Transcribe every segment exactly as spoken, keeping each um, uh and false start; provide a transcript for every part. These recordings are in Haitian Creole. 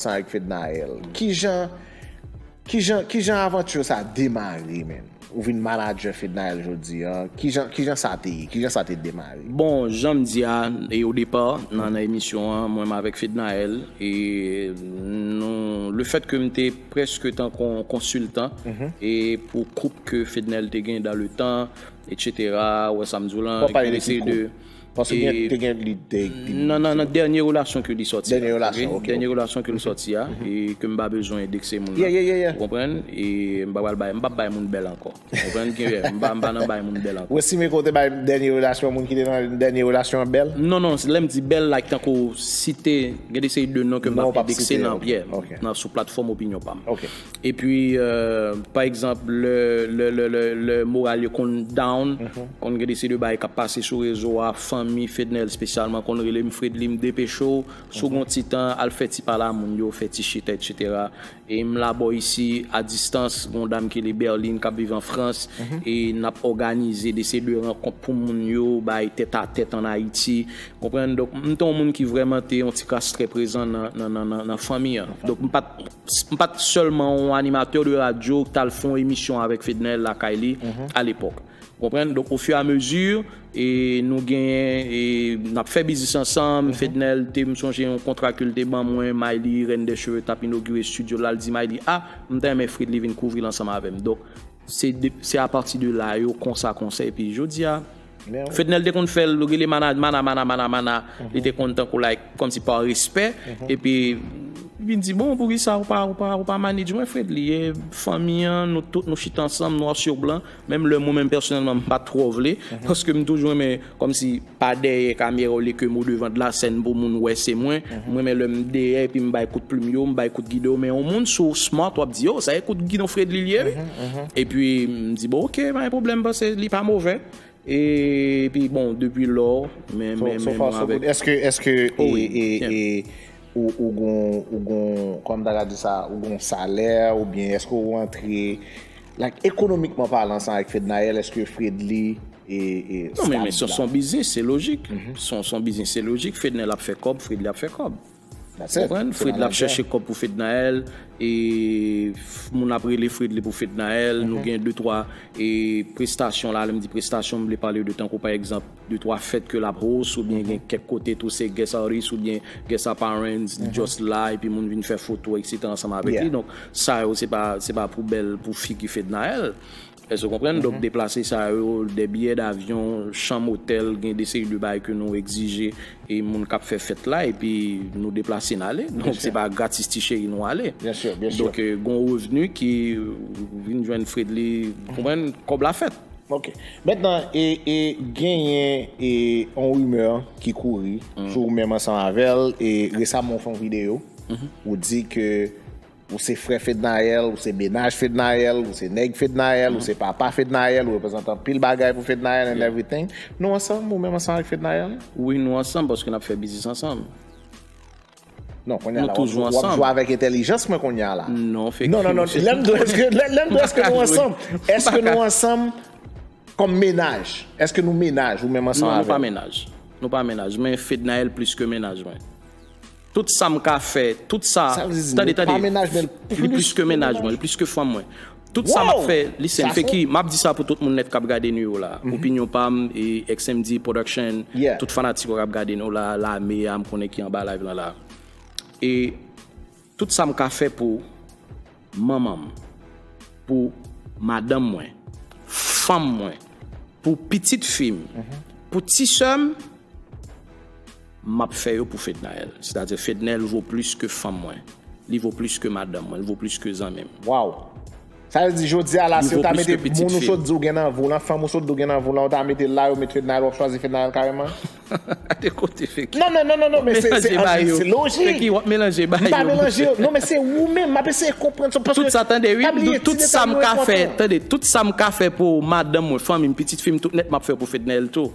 San ak Fednaelle. Kijan, kijan, kijan avanti sa demare, menm? Ou vin manadjè Fednaelle jodi a. Kijan, kijan sa te ye? Kijan sa te demare? Bon, jan m di a, e o depa, nan, nan emisyon an, mwen menm avèk Fednaelle, e nou, le fèt ke m te prèske tankou yon konsiltan, e pou koup ke Fednaelle te gen dan le tan, etsetera, ou wè sa m di w lan, Fò pale de ki koup? Paske gen, te gen li te. Nan, nan, nan dènye relasyon ke li sòti. Dènye relasyon, ok. Dènye relasyon ke li sòti a, e ke m pa bezwen endekse moun nan. Yeah, yeah, yeah, yeah. Ou konprann? E m pa pral bay, m p ap bay moun bèl ankò. Ou konprann? Gen, m pa, m pa nan bay moun bèl ankò. Ou estime ke w te bay dènye relasyon moun ki te nan dènye relasyon an bèl? Non, non, lè m di bèl, like, tankou site, gen de seri de non ke m Non, p w p ap ap endekse site yo. nan, yeah, Ok. nan sou platfòm opinyon pa m. Ok. Epi, euh, pa egzanp, lè, lè, lè, lè, lè moral yo konn down, konn gen de seri de bagay k ap pase sou rezo a, fanmi Fednaelle espesyalman konn rele m, Fredly, m depeche w, si w gen yon ti tan, al fè ti pale a moun yo, fè ti chita, etsetera. E m la bò isi, a distans, gen yon dam ki rele Berline, k ap viv an Frans, e n ap òganize de seri de rankont pou moun yo, bay tèt a tèt an Ayiti. Konprann? Donk, m te yon moun ki vrèman te yon ti kras trè prezan nan, nan, nan, nan, nan fanmi an. Donk, m pa t, m pa t sèlman yon animatè de radyo k t al fè yon emisyon avèk Fednaelle lakay li alepòk. Konprann? Donk, ofiramezi, e nou genyen, e n ap fè biznis ansanm. Fednaelle te, m sonje yon kontra ke l te ban mwen, Miley, Reine des Cheveux, t ap inogire estidyo la, l di Miley, a, m ta renmen Fredly vin kouvri l ansanm avè m. Donk, se de, se apati de la yo konsa, konsa, epi jodi a, Fednaelle te konn fè l, rele mana, mana, mana, mana, mana. Li te konn tankou, like, kòmsi pa respè. Epi, li vin di, bon, poukisa ou pa, ou pa, ou pa manage mwen, Fredly? E fanmi an, nou tout, nou chita ansanm, nwa sou blan. Menm lè mwen menm pèsonèlman, m pa twò vle. Paske m toujou renmen, kòmsi, pa dèyè kamera, olye ke m o devan de la sèn pou moun wè se mwen. M renmen lè m dèyè, epi m bay kout plim yo, m bay kout gidon. Men yon moun, si w smart, w ap di, yo, sa e kout gidon Fredly li ye, wi. Epi, m di, bon, ok, pa gen pwoblèm, paske li pa movè. E, epi, bon, depi lò, men, So, men, so men far, mwen so avèk. good. Èske, èske, Oh, e, wi, e, yeah. e, ou, ou gon, ou gon, kòman ta ka di sa, ou gon salè, oubyen èske ou rantre, like, ekonomikman palan, ansanm avèk Fednaelle, èske Fredly e, e Non, men, men se stab se yon biznis, se lojik. Se yon, se yon biznis, se lojik. Fednaelle ap fè kòb, Fredly ap fè kòb. That's it. Konprann? Se Fredly ap manadjè. Chèche kòb pou Fednaelle, e f- moun ap rele Fredly pou Fednaelle, nou gen de twa e prestasyon la, lè m di prestasyon, m vle pale de tankou pa egzanp, de twa fèt ke l ap host, oubyen gen kèk kote tou se guest artist oubyen guest appearance, just la, epi moun vin fè foto, etsetera ansanm avèk Yeah. li. Donk, sa yo, se pa, se pa pou bèl, pou figi Fednaelle. Èske w konprann? Donk, deplase sa yo, de biyè davyon, chanm otèl, gen de seri de bagay ke nou egzije e moun k ap fè fèt la, epi nou deplase n ale. Donk, se pa gratis ti cheri nou ale. Bien sûr, bien sûr. Donk, e, gon revni ki, e, vin jwenn Fredly, konprann, kòb la fèt. Ok. Mentnan, e, e genyen e, yon rimè ki kouri sou ou menm ansanm avè l, e resaman ou fè yon videyo, ou di ke ou se frè Fednaelle, ou se mennaj Fednaelle, ou se nèg Fednaelle, ou se papa Fednaelle, ou reprezante anpil bagay pou Fednaelle and everything. Nou ansanm, ou menm ansanm avèk Fednaelle? Wi, nou ansanm paske n ap fè biznis ansanm. Non, kounye a Nou la, toujou w ap ansanm. Jwe avèk entèlijans mwen kounye a la. Non, fake Non, non, non. news. Lè m di w, èske, lè, lè m di w, èske nou ansanm? Èske nou ansanm kòm mennaj? Èske nou mennaj, ou menm ansanm Non, nou pa avè m? Mennaj. Nou pa mennaj. Men Fednaelle plis ke mennaj mwen. Tout sa m ka fè, tout sa. Sa vle di, Tande, nou pa tande. Mennaj, men l Li plis ke mennaj mwen, li plis ke fanm mwen. Tout sa m ap Wow! fè, listen, Sa fò. Feki, m ap di sa pou tout moun nèt k ap gade nou yo la. Opinyon pa m, e X M D Production, Yeah. tout fanatik yo k ap gade nou la, lame a, m konnen ki anba live lan la. E tout sa m ka fè pou manman m, pou madanm mwen, fanm mwen, pou pitit fi m, pou ti sè m, m ap fè yo pou Fednaelle. Sètadi Fednaelle vo plis ke fanm mwen. Li vo plis ke madanm mwen, li vo plis ke zanmi m. Wow. Sa vle di, jodi a la, Li si yo vo ta plis mete ke pitit moun ou fi. Sot di w gen nan vi w lan, fanm ou Sot di w gen nan vi w lan, ou ta mete l la, yo met Fednaelle, w ap chwazi Fednaelle kareman? Te kote Feki. Non, non, non, non, non, men se, Melanje se bay yo. se lojik. Feki, w ap melanje bay M pa yo. melanje yo. Non, men se ou menm, m ap eseye konprann sa. Paske Tout sa, tande, wi. pa bliye, Tout ti sa m detay yo ka fè, enpòtan. Tande, tout sa m ka fè pou madanm mwen, fanmi m, pitit fi m, tout nèt, m ap fè pou Fednaelle tou.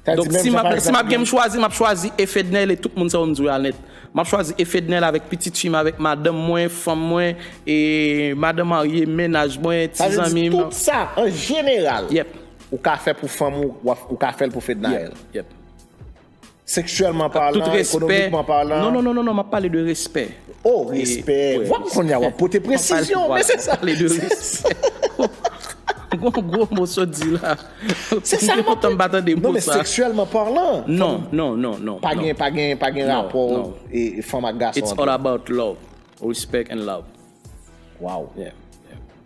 Sa di Donk, menm si jan m ap, pa si m ap gen m di chwazi, m ap chwazi e Fednaelle e tout moun sa yo m di yo al nèt. M ap chwazi e Fednaelle avèk pitit fi m, avèk madanm mwen, fanm mwen, e madanm marye, mennaj mwen, ti Sa vle zanmi di m. Tout sa, an jeneral, Yep. ou ka fè pou fanm ou, w ap- ou ka fè l pou Fednaelle. Yep. Seksyèlman Ak tout palan, respè. Ekonomikman palan. Non, non, non, non, non, m ap pale de respè. Oh, respè. W ap konn ya, w ap pote presizyon, men se sa. Pale de respè. Gwo, gwo mo sot di la. Se sa m ap. Kontan m pa tande mo sa. Non, men seksyèlman palan. Non, non, non, non. Pa gen, pa gen, pa gen rapò e fanm ak gason. It's all about love, respect and love. Wow. Yeah.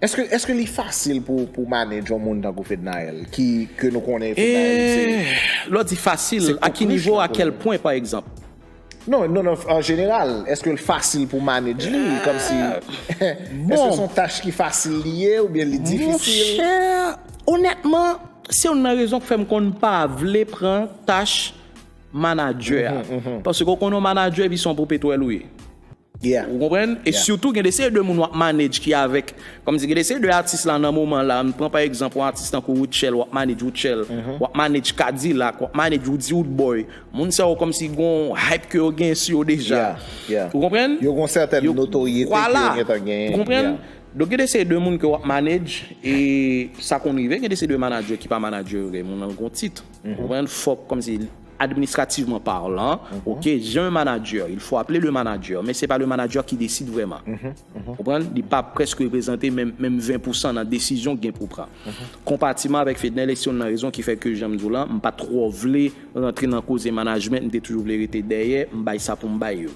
Èske, èske li fasil pou, pou manage yon moun tankou Fednaelle, ki, ke nou konnen Fednaelle se... Lè w di fasil, a ki nivo, a kèl pwen, pa egzanp? Non, non, non, an jeneral, èske l fasil pou manage li, kòmsi, èske se yon tach ki fasil li ye, oubyen li difisil? Monchè, onètman, se youn nan rezon k fè m konn pa vle pran tach manadjè a. Paske w konn yon manadjè, epi se yon popetwèl ou ye. Ou konprann? E sitou, gen de seri de moun w ap manage ki avèk, kòmsi gen de seri de atis la nan moman la, m pran pa egzanp yon atis tankou Rutshelle, w ap manage Rutshelle, w ap manage Kadilak, w ap manage Roody Roodboy. Moun sa yo kòmsi gon hype ke yo gen sou yo deja. Ou konprann? Yo gon sètèn notoryete ke yo gentan genyen. Ou konprann? Donk, gen de seri de moun ke w ap manage, e sa konn rive, gen de seri de manadjè ki pa manadjè vre, moun nan gon tit. Ou konprann? Fòk, kòmsi, administrativement parlant, ok, j'ai un manager, il faut appeler le manager, men se pa le manager ki deside vrèman. Ou konprann? Li pa prèske reprezante menm, menm ven pousan nan desizyon k gen pou pran. Konpatiman avèk Fednaelle, e se youn nan rezon ki fè ke, jan m di w lan, m pa twò vle rantre nan koze management, m te toujou vle rete dèyè, m bay sa pou m bay yo.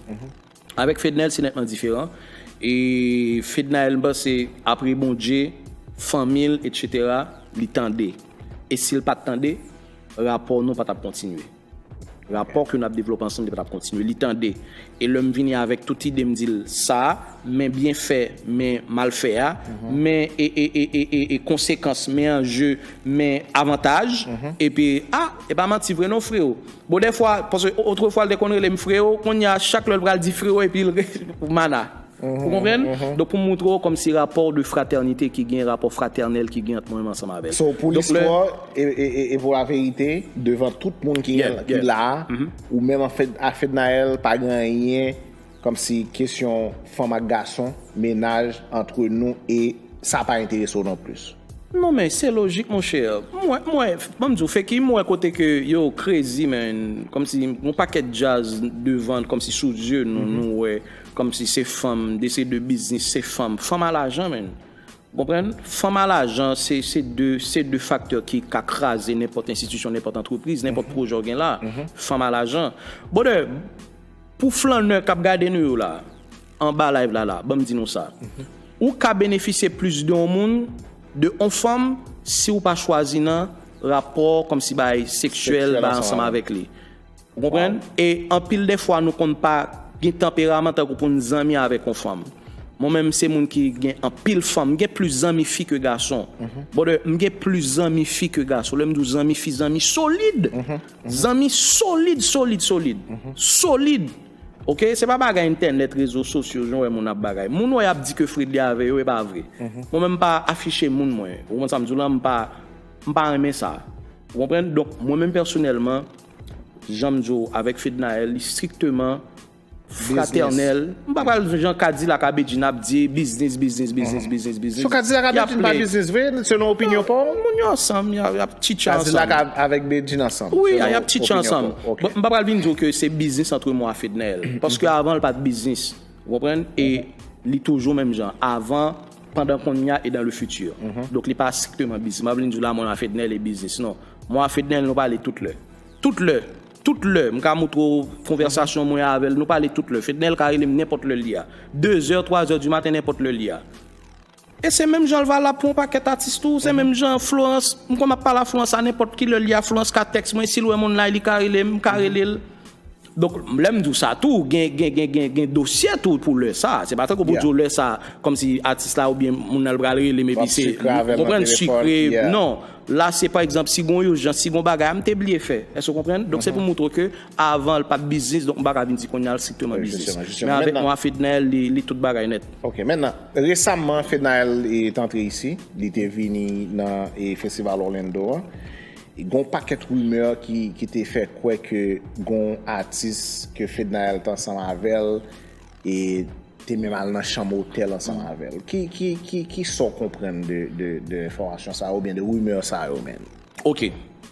Avèk Fednaelle, se nètman diferan. E Fednaelle, m panse, apre Bondye, fanmi l, etsetera, li tande. E si l pa t tande, rapò nou pa t ap kontinye. Rapò ke n ap devlope ansanm, li pa t ap kontinye. Li tande. E lè m vini avèk tout ide, m di l sa, men byenfè, men malfè a, men e, e, e, e, e, e konsekans, men anje, men avantaj, epi, a, e pa manti vre non, freo. Bon, dèfwa, paske otrefwa, l te konn rele m freo, kounye a, chak lè l pral di freo, epi l re-, mana. Ou konprann? Donk, pou m moutre w kòmsi rapò de fratènite ki gen, rapò fratènèl ki gen ant mwen menm ansanm avè l. So, pou listwa e, e, e, e pou laverite, devan tout moun ki, ki la a, ou menm a Fed-, a Fednaelle, pa gen anyen kòmsi kesyon fanm ak gason, mennaj, antre nou, e sa pa enterese w non plis. Non, men se lojik, monchè. Mwen, mwen, ban m di w, Feki, m wè kote ke yo crazy, man. Kòmsi yon pakèt djaz devan, kòmsi sou zye nou, nou wè, kòmsi se fanm, de se de biznis, se fanm. Fanm a lajan, man. Ou konprann? Fanm a lajan, se, se de, se de faktè ki ka kraze nenpòt enstitisyon, nenpòt antrepriz, nenpòt pwojè w gen la. Fanm a lajan. Brother, pou flannè k ap gade nou yo la, anba live la la, ban m di nou sa. Ou ka benefisye plis de yon moun, de yon fanm, si w pa chwazi nan rapò kòmsi bay seksyèl, bay ansanm avèk li. Ou konprann? E anpil de fwa, nou konn pa gen tanperaman tankou pou n zanmi avèk yon fanm. Mwen menm, se moun ki gen anpil fanm. M gen plis zanmi fi ke gason. Brother, m gen plis zanmi fi ke gason. Lè m di w zanmi fi, zanmi solid. Zanmi solid, solid, solid. Solid. Ok? Se pa bagay entènèt, rezo sosyo, jan w wè moun ap bagay. Moun wè y ap di ke Fredly avè yo, e pa vre. Mwen menm, m pa afiche moun mwen. Ou konprann sa m di w lan? M pa, m pa renmen sa. Ou konprann? Donk, mwen menm pèsonèlman, jan m di w, avèk Fednaelle, li strikteman fratènèl. M pa pral jan Kadilak a Bedjine ap di biznis, biznis, biznis, biznis, biznis. So Kadilak a Bedjine pa biznis vre, selon opinyon pa w? Moun yo ansanm, y ap, y ap tchitche ansanm. Kadilak avèk Bedjine ansanm. Wi, y ap tchitche ansanm. Bon, m pa pral vin di w ke se biznis antre mwen a Fednaelle. Paske avan, l pa t biznis. Ou konprann? E li toujou menm jan. Avan, pandan kounye a e dans le futur. Donk, li pa strikteman biznis. M pa vin di w la, mwen a Fednaelle e biznis. Non. Mwen a Fednaelle, nou pale tout lè. Tout lè. Tout lè. M ka moutre w konvèsasyon mwen avè l. Nou pale tout lè. Fednaelle ka rele m nenpòt lè l ye a. De zè, twa zè di maten, nenpòt lè l ye a. E se menm jan l valab pou yon pakèt atis tou. Se menm jan Florence, m konn ap pale a Florence a nenpòt ki lè l ye a. Florence ka tèks mwen, si l wè moun la, li ka rele m, m ka rele l. Donk, lè m di w sa tou, gen, gen, gen, gen, gen dosye tou pou lè sa. Se pa tankou pou di w lè sa, kòmsi atis la oubyen moun nan l pral rele m epi se, ou konprann, sikre, non. La, se pa egzanp, si gon ijans, si gon bagay, a m te bliye fè. Èske w konprann? Donk, se pou moutre w ke avan, l pa t biznis, donk, m pa ka vin di kounye a l strikteman biznis. Men avèk mwen a Fednaelle, li, li tout bagay nèt. Ok, mentnan, resaman, Fednaelle, e, t antre isi, li te vini nan, e, festival Orlando an. Gon pakèt rimè ki, ki te fè kwè ke gon atis ke Fednaelle t ansanm avè l e te menm al nan chanm otèl ansanm avè l. Ki, ki, ki, ki sa w konprann de, de, de enfòmasyon sa yo oubyen de rimè sa yo, man? Ok.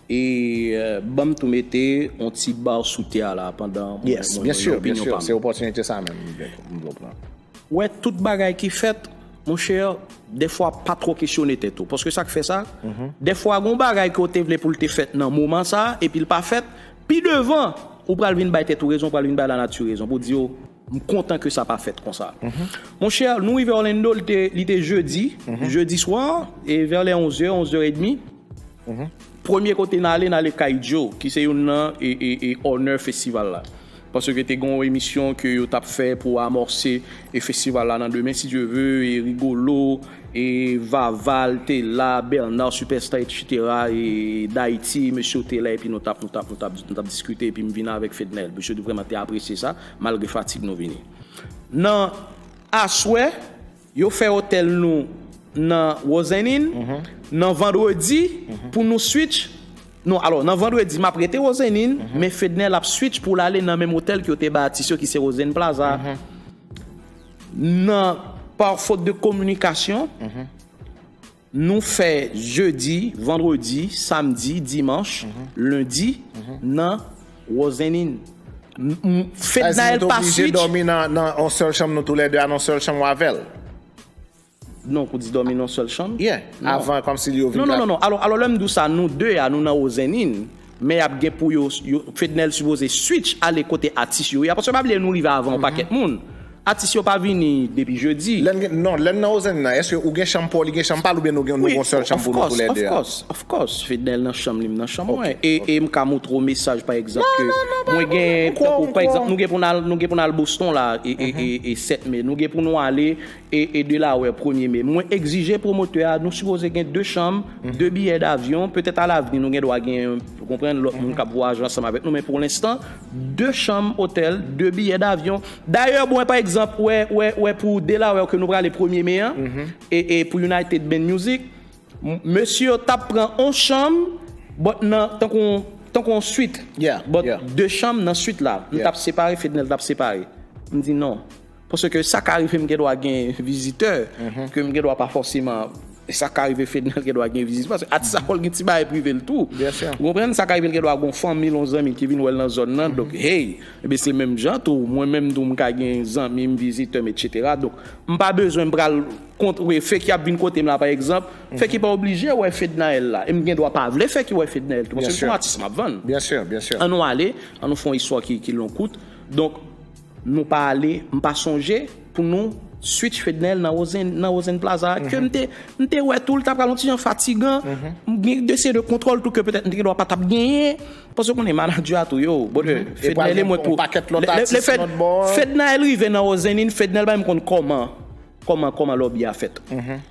E euh, ban m tou mete yon ti ba sou tè a la pandan mwen Yes, mwen- byen mwen sir, opinyon byen sir. pa m. Se opòtinite sa menm m vle m vle pran. Wè tout bagay ki fèt, monchè, dèfwa pa twò kesyone tèt ou. Paske sa k fè sa, dèfwa gon bagay ke w te vle pou l te fèt nan moman sa, epi l pa fèt, pi devan, ou pral vin bay tèt ou rezon, ou pral vin bay lanati rezon, pou di yo, m kontan ke sa pa fèt konsa. Monchè, nou rive Orlando, li te, li te jedi, jedi swa, e vè lè onz è, onz è edmi. Premye kote n ale, n ale kay Joe, ki se youn nan e, e, e owner festival la. Paske te gen yon emisyon ke yo t ap fè pou amòse e festival la nan demen, si Dye ve, e Rigolo, e Vaval te la, Bernard Superstar, et cetera, e Dayiti, mesye yo te la, epi nou t ap, nou t ap, nou t ap, nou t ap diskite, epi m vin avèk Fednel. Mesye te vrèman te apresye sa, malgre fatig nou vini. Nan aswè, yo fè otèl nou nan Rosenin, nan vandredi, pou nou switch. Non, alò, nan vandredi, m ap rete Rosenin, men Fednel ap switch pou l ale nan menm otèl ke yo te ba atis yo, ki se Rosenin Plaza. Nan, pa fot de kominikasyon, nou fè jedi, vandredi, samdi, dimanch, lendi, nan Rosenin. M- m- Fednel pa switch. Dòmi nan yon sèl chanm, nou toulède a nan yon sèl chanm avè l. Non, pou di dòmi nan sèl chanm? Yeah. Avan, kòmsi yo vin. Non, non, non, non. Alò, alò lè m di w sa, nou de a, nou nan Ozenin, men y ap gen pou yo, yo Fednel sipoze switch ale kote atis yo ye a. Paske pa bliye nou rive avan yon pakèt moun. Atis yo pa vini depi jedi. Lè n gen- non, lè n nan Ozenin nan, èske ou gen chanm pa w, li gen chanm pa l, oubyen nou gen nou gen yon sèl chanm pou nou toulède a? Of course, of course. Fednel nan chanm li, m nan chanm mwen. E, e m ka montre w mesaj, pa egzanp, ke mwen gen, tankou, pa egzanp, nou gen pou n al, nou gen pou n al Boston la, e, e, e, e sèt me. Nou gen pou nou ale e, e Delaware premye me. Mwen egzije pwomotè a, nou sipoze gen de chanm, de biyè davyon, petèt alavni nou gen dwa gen, ou konprann, lòt moun k ap vwayaje ansanm avèk nou, men pou lenstan, de chanm otèl, de biyè davyon. Dayè, mwen, pa egzanp, wè, wè, wè pou Delaware ke nou prale premye me an, e, e pou United Band Music, m- mesye yo t ap pran on chanm, but nan, tankou, tankou on swit. Yeah, But yeah. De chanm nan swit la. M t ap separe, Fednel t ap separe. M di non. Paske sa ka rive m gen dwa gen vizitè, ke m gen dwa pa fòseman, sa ka rive Fednel gen dwa gen vizitè. Paske atis sa fò l gen ti bagay prive l tou. Byen sè. Ou konprann? Sa ka rive l gen dwa gen yon fanmi l, yon zanmi l ki vin wè l nan zòn nan. Donk, hey, ebe se menm jan tou. Mwen menm tou, m ka gen zanmi m, vizitè m, et cetera. Donk, m pa bezwen m pral kont, wi, fè ki ap vin kote m la, pa egzanp. Fè ki pa oblije wè Fednael la. E m gen dwa pa vle fè ki wè Fednael tou. Paske m se yon atis m ap vann. Byen sè, byen sè. Ann nou ale, ann nou fè yon istwa ki, ki long kout. Donk, nou pa ale, m pa sonje pou nou switch Fednel nan Rosen, nan Rosen Plaza. Ke m te, m te wè tou, l ta pral yon ti jan fatigan. M gen de seri de kontwòl tou ke petèt m te gen dwa pa t ap genyen. Paske w konnen manadjè a tou, yo, brother, Fednel e mwen pou. Fednael rive nan Rosenin, Fednel pa menm konn kòman, kòman, kòman lòbi a fèt.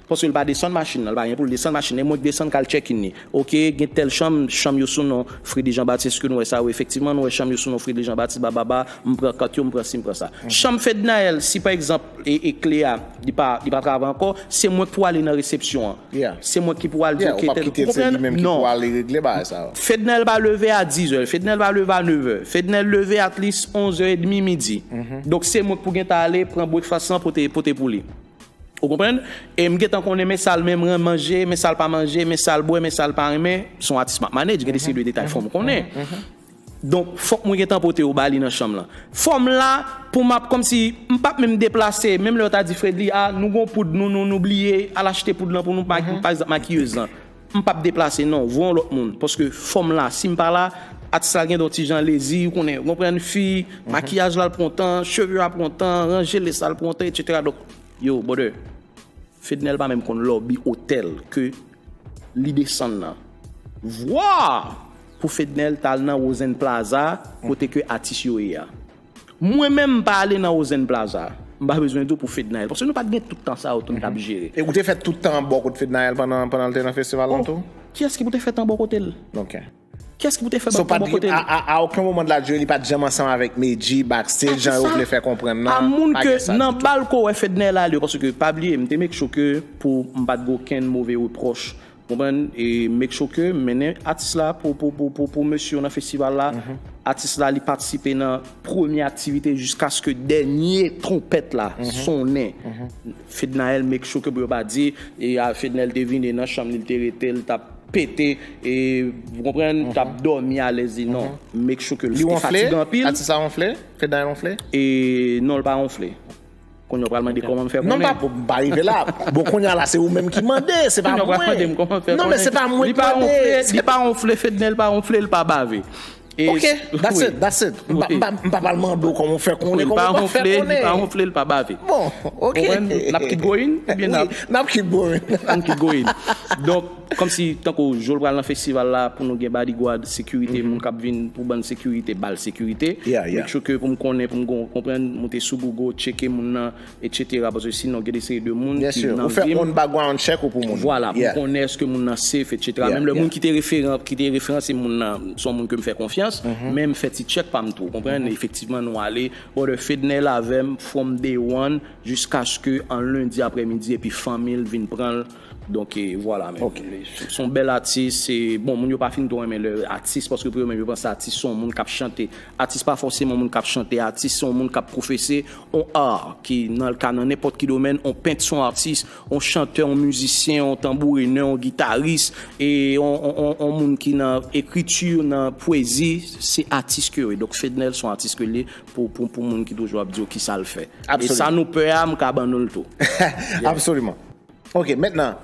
Paske l pa desann machin nan, l pa gen pou l desann machin nan, e mwen k desann k al check in li. Oke, gen tèl chanm, chanm yo sou non Fredly Jean Baptiste, èske nou wè sa? Wi, efektivman, nou wè chanm yo sou non Fredly Jean Baptiste, bababa, m pran kat yo, m pran si, m pran sa. Chanm Fednael, si pa egzanp, e, e kle a, li pa, li pa travay ankò, se mwen k pou ale nan resepsyon an. Se mwen ki pou al di, oke, tèl, ou konprann? Non. Fednael pa leve a diz è, Fednael pa leve a nèf è. Fednael leve at least onz è edmi, midi. Donk, se mwen k pou gentan ale, pran breakfast lan, pote, pote pou li. Ou konprann? E m gentan konnen men sa l renmen manje, men sa l pa manje, men sa l bwè, men sa l pa renmen. Se yon atis m ap manage, gen de seri de detay fò m konnen. Donk, fòk mwen gentan pote yo ba li nan chanm lan. Fò m la, pou m ap, kòmsi, m p ap menm deplase, menm lè yo ta di Fredly, a, nou gon poud, nou, nou, nou bliye, al achte poud lan pou nou, pa, pa egzanp, makiyez lan. M p ap deplase, non, voye yon lòt moun. Paske fò m la, si m pa la, atis la gen yon ti jan lezi, ou konnen, ou konprann, fi, makiyaj la l pran tan, cheve a pran tan, ranje lès la l pran tan, et cetera. Donk, yo, brother, Fednel pa menm konn lòbi otèl ke li desann nan. Vwa pou Fednel t al nan Rosen Plaza, kote ke atis yo ye a. Mwen menm, m pa ale nan Rosen Plaza. M pa bezwen di w pou Fednael. Paske nou pa t gen tout tan sa yo tou n t ap jere. E ou te fè tout tan an bò kot Fednael pandan, pandan l te nan festival lan tou? Kiyès ki pou te fè tan bò kote l? Ok. Kiyès ki pou te fè tan bò kote l? A, a, a okenn moman de la durée, li pa t janm ansanm avèk Medjy, backstage, jan yo vle fè konprann nan. A moun ke nan bal ke w wè Fednael ale, paske pa bliye, m te make sure ke pou m pa t gen okenn move repwòch. Konprann? E make sure ke m mennen atis la pou, pou, pou, pou, pou mesye yo nan festival la. Atis la, li patisipe nan premye aktivite jiskaske dènye twonpèt la sonnen. Fednael make sure ke pou yo pa di, e a, Fednael te vini nan chanm li, li te rete, li t ap pete, e, ou konprann, t ap dòmi alèz, li non. Make sure ke l Li te wonfle? Fatige anpil. Atis la wonfle? Fednel wonfle? E non, l pa wonfle. Kounye a w pral mande kòman m fè Non, m konnen. Pa, m pa rive la. Bon, kounye a la, se ou menm ki mande, se pa Kounye a w pral mande m mwen. Kòman m fè Non, men konnen. Se pa mwen Li ki pa mande. wonfle, li pa wonfle, Fednel pa wonfle, li pa bave. E Ok, s- that's wi. it, that's it. M pa- Wi. m pa- m pa pral mande w kòman w fè Wi, konnen, li pa kòman w pa fè wonfle, li pa konnen. wonfle, li pa bave. Bon, ok. Konprann? N ap keep going, oubyen n ap Wi, n ap keep going. N ap keep going. Donk, kòmsi tankou jou l pral nan festival la, pou nou gen bodyguard, sekirite, moun k ap vin pou ban sekirite, ba l sekirite. Yeah, yeah. Make sure ke pou m konnen, pou m gon- konprann, moute sou Google, tcheke moun nan, et cetera. Paske sinon, gen de seri de moun Byen ki si. nan Ou fè vi m. On background check ou pou moun. Vwala, pou Yeah. m konnen èske moun nan safe, et cetera. Yeah, Menm lè yeah. Moun ki te referan, ki te referanse moun nan, se yon moun ke m fè konfyans, men m fè ti check pa m tou, konprann? Efektivman, nou ale, brother Fednel avè m, from day one, jiskaske an lendi aprèmidi, epi fanmi l vin pran l. Donk, e, vwala, men. Ok. Se yon bèl atis, e, bon, moun yo pa fin twò renmen lè atis, paske pou yo menm, yo panse atis se yon moun k ap chante. Atis pa fòseman moun k ap chante, atis se yon moun k ap pwofese yon art, ki nan ka nan nenpòt ki domèn, yon pent se yon atis, yon chantè, yon mizisyen, yon tanbourinè, yon gitaris, e yon, yon, yon, yon moun ki nan ekriti, nan pwezi, se atis ke yo ye. Donk Fednel se yon atis ke li ye pou, pou, pou moun ki toujou ap di yo kisa l fè. E Absolument. Sa nou pè a, m ka ban nou l tou. Absolument. Ok, maintenant,